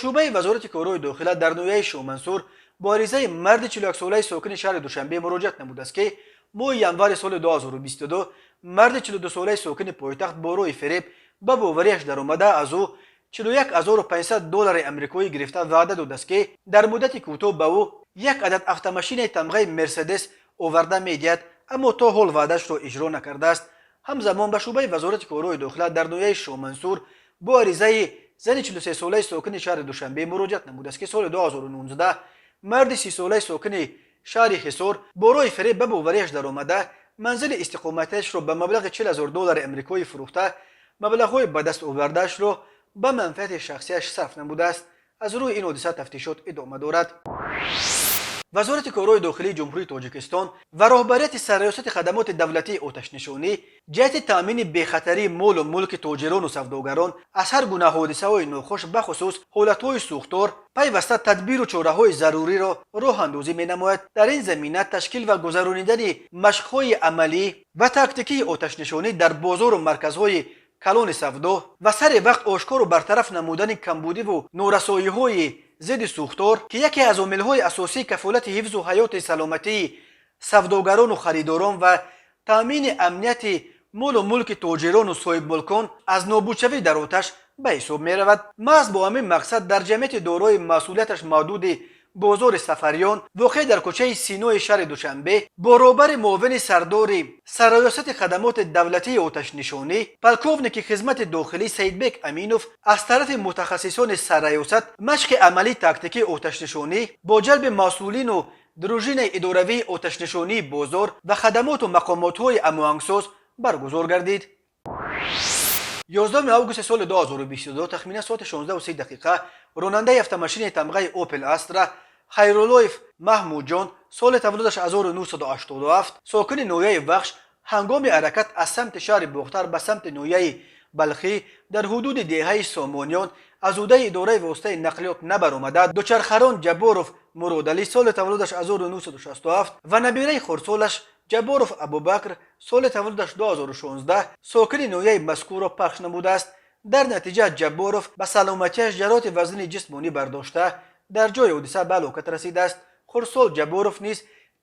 Шӯъбаи Вазорати корҳои дохила дар ноҳияи Шоҳмансур бо аризаи марди 41-солаи сокини шаҳри Душанбе муроҷиат намудааст, ки моҳи январи соли 2022 марди 42-солаи сокини пойтахт бо роҳи фиреб ба бовариаш даромада, аз ӯ 41 500 доллари амрикоӣ гирифта, ваъда додааст, ки дар муддати кӯтоҳ ба ӯ як адад автомашинаи тамғаи «Мерседес» оварда медиҳад, аммо то ҳол ваъдаашро иҷро накардааст. Ҳамзамон ба шӯъбаи Вазорати корҳои дохила дар ноҳияи Шоҳмансур бо аризаи зани 43-солаи сокини шаҳри Душанбе муроҷиат намудааст, ки соли 2019 марди 30-солаи сокини шаҳри Ҳисор бо роҳи фиреб ба бовариаш даромада, манзили истиқоматиашро ба маблағи 40 000 доллари амрикоӣ фурӯхта, маблағҳои ба даст овардаашро ба манфиати шахсияш сарф намудааст. Аз рӯи ин ҳодиса тафтишот идома дорад. Вазорати корҳои дохилии Ҷумҳурии Тоҷикистон ва роҳбарияти Сарриёсати хадамоти давлатии оташнишонӣ ҷиҳати таъмини бехатарии молу мулки тоҷирону савдогарон аз ҳар гуна ҳодисаҳои нохуш, бахусус ҳолатҳои сӯхтор, пайваста тадбиру чораҳои заруриро роҳандозӣ менамояд. Дар ин замина ташкил ва гузаронидани машқҳои амалӣ ва тактикии оташнишонӣ дар бозору марказҳои калони савдо ва сари вақт ошкору бартараф намудани камбудиву норасоиҳои зидди сӯхтор, ки яке аз омилҳои асосии кафолати ҳифзу ҳаёти саломатии савдогарону харидорон ва таъмини амнияти молу мулки тоҷирону соҳибмулкон аз нобудшавӣ дар оташ ба ҳисоб меравад. Маҳз бо ҳамин мақсад дар ҷамъияти дорои масъулияташ маҳдуди «Бозори Сафариён», воқеъ дар кӯчаи Синои шаҳри Душанбе, бо роҳбари муовини сардори Сарриёсати хадамоти давлатии оташнишонӣ, полковники хизмати дохилӣ Саидбек Аминов аз тарафи мутахассисони сарраёсат машқи амалии тактикии оташнишонӣ бо ҷалби масъулину дружинаи идоравии оташнишонии бозор ва хадамоту мақомотҳои ҳамоҳангсоз баргузор гардид. 11 августи соли 2022 тахминан соати 16:30 дақиқа ронандаи автомашинаи тамғаи «Опел Астра» Хайруллоев Маҳмудҷон, соли таваллудаш 1987, сокини ноҳияи Вахш, ҳангоми ҳаракат аз самти шаҳри Бохтар ба самти ноҳияи Балхӣ дар ҳудуди деҳаи Сомониён аз ҳудуди идораи воситаи нақлиёт набаромада, дучархарон Ҷабборов Муродалӣ, соли таваллудаш 1967, ва набираи хурдсолаш Ҷабборов Абубакр, соли таваллудаш 2016, сокини ноҳияи мазкурро пахш намудааст. Дар натиҷа Ҷабборов ба саломатиаш ҷароҳати вазнини ҷисмонӣ бардошта, дар ҷои ҳодиса ба ҳалокат расидааст. Хурдсол Ҷабборов низ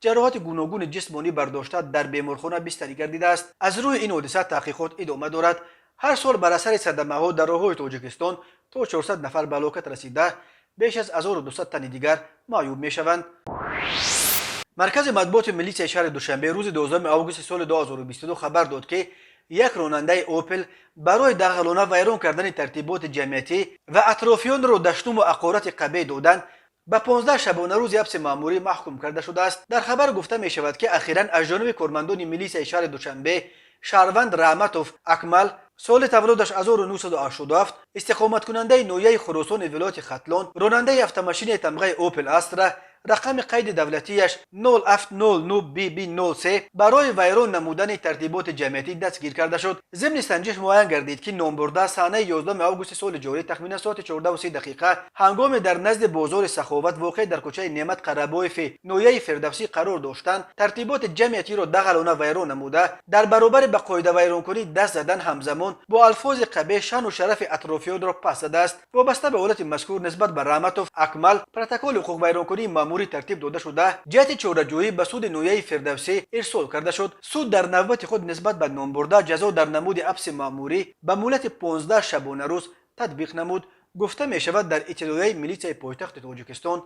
ҷароҳати гуногуни ҷисмонӣ бардошта, дар беморхона бистарӣ гардидааст. Аз рӯи ин ҳодиса таҳқиқот идома дорад. Ҳар сол бар асари садамаҳо дар роҳҳои Тоҷикистон то 400 нафар ба ҳалокат расида, беш аз 1200 тани дигар маъюб мешаванд. Маркази матбуоти милитсияи шаҳри Душанбе рӯзи 12 августи соли 2022 хабар дод, ки як ронандаи «Опел» барои дағалона вайрон кардани тартиботи ҷамъиятӣ ва атрофиёнро дашнуму ҳақорати қабеҳ додан ба 15 шабонарӯзи ҳабси маъмурӣ маҳкум карда шудааст. Дар хабар гуфта мешавад, ки ахиран аз ҷониби кормандони милисияи шаҳри Душанбе шаҳрванд Раҳматов Акмал, соли таваллудаш 1987, истиқоматкунандаи ноҳияи Хуросони вилояти Хатлон, ронандаи автомашинаи тамғаи «Опел Астра», рақами қайди давлатияш 0709 ББ 03, барои вайрон намудани тартиботи ҷамъиятӣ дастгир карда шуд. Зимни санҷиш муайян гардид, ки номбурда санаи 11 августи соли ҷорӣ тахминан соати 14:30 дақиқа ҳангоме дар назди бозори Саховат, воқеъ дар кӯчаи Неъмат Қарабоеви ноҳияи Фирдавсӣ қарор доштанд, тартиботи ҷамъиятиро дағалона вайрон намуда, дар баробари ба қоидавайронкунӣ даст задан, ҳамзамон бо алфози қабеҳ шаъну шарафи атрофиёнро пас задааст. Вобаста ба ҳолати мазкур нисбат ба Раҳматов Акмал протоколи ҳуқуқвайронкунии маъмурӣ тартиб дода шуда, ҷиҳати чораҷӯӣ ба суди ноҳияи Фирдавсӣ ирсол карда шуд. Суд дар навбати худ нисбат ба номбурда ҷазо дар намуди ҳабси маъмурӣ ба муҳлати 15 шабонарӯз татбиқ намуд, гуфта мешавад дар иттилоияи милитсияи пойтахти Тоҷикистон.